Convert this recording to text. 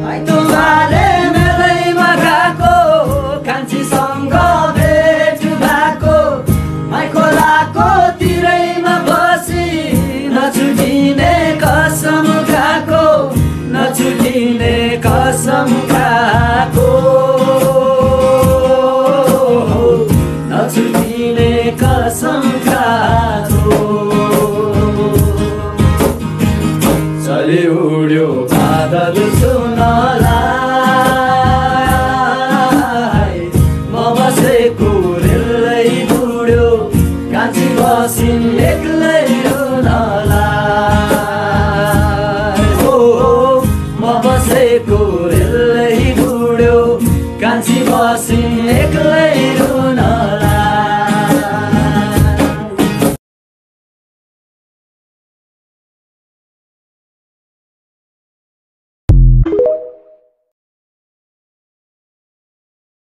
आइतबारे मेलैमा गएको कान्छीसँग भेट भएको माई खोलाको तिरैमा बसी नछुटिने कसम खाएको नछुटिने कसम खाएको नछुटिने कसम खाएको चली उड्यो बादल सुनलाई म बसेको रेलै बुड्यो कान्छी बसिन् एक्लै रुनलाई हो म बसेको रेलै बुड्यो कान्छी बसिन् एक्लै